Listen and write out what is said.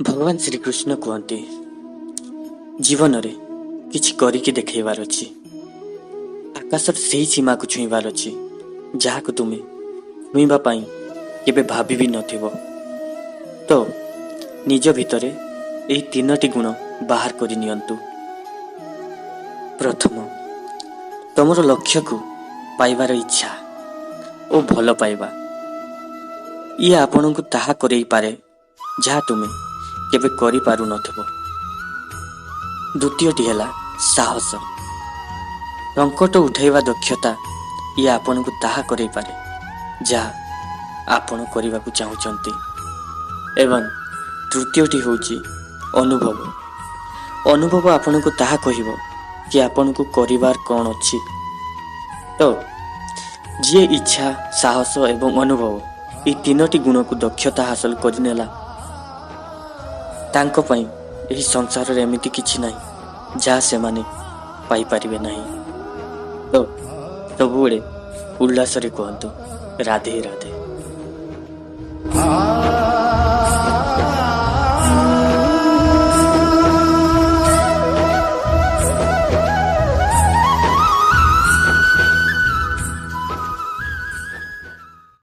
ଭଗବାନ ଶ୍ରୀକୃଷ୍ଣ କୁହନ୍ତି, ଜୀବନରେ କିଛି କରିକି ଦେଖେଇବାର ଅଛି, ଆକାଶର ସେହି ସୀମାକୁ ଛୁଇଁବାର ଅଛି ଯାହାକୁ ତୁମେ ଛୁଇଁବା ପାଇଁ କେବେ ଭାବି ବି ନଥିବ। ତ ନିଜ ଭିତରେ ଏହି ତିନୋଟି ଗୁଣ ବାହାର କରି ନିଅନ୍ତୁ। ପ୍ରଥମ, ତମର ଲକ୍ଷ୍ୟକୁ ପାଇବାର ଇଚ୍ଛା ଓ ଭଲ ପାଇବା। ଇଏ ଆପଣଙ୍କୁ ତାହା କରେଇ ପାରେ ଯାହା ତୁମେ କେବେ କରିପାରୁନଥିବ। ଦ୍ୱିତୀୟଟି ହେଲା ସାହସ। ସଙ୍କଟ ଉଠାଇବା ଦକ୍ଷତା। ଇଏ ଆପଣଙ୍କୁ ତାହା କରେଇପାରେ ଯାହା ଆପଣ କରିବାକୁ ଚାହୁଁଛନ୍ତି। ଏବଂ ତୃତୀୟଟି ହେଉଛି ଅନୁଭବ। ଅନୁଭବ ଆପଣଙ୍କୁ ତାହା କହିବ କି ଆପଣଙ୍କୁ କରିବାର କ'ଣ ଅଛି। ତ ଯିଏ ଇଚ୍ଛା, ସାହସ ଏବଂ ଅନୁଭବ ଏହି ତିନୋଟି ଗୁଣକୁ ଦକ୍ଷତା ହାସଲ କରିନେଲା, ତାଙ୍କ ପାଇଁ ଏହି ସଂସାରରେ ଏମିତି କିଛି ନାହିଁ ଯାହା ସେମାନେ ପାଇପାରିବେ ନାହିଁ। ତ ସବୁବେଳେ ଉଲ୍ଲାସରେ କୁହନ୍ତୁ, ରାଧେ ରାଧେ।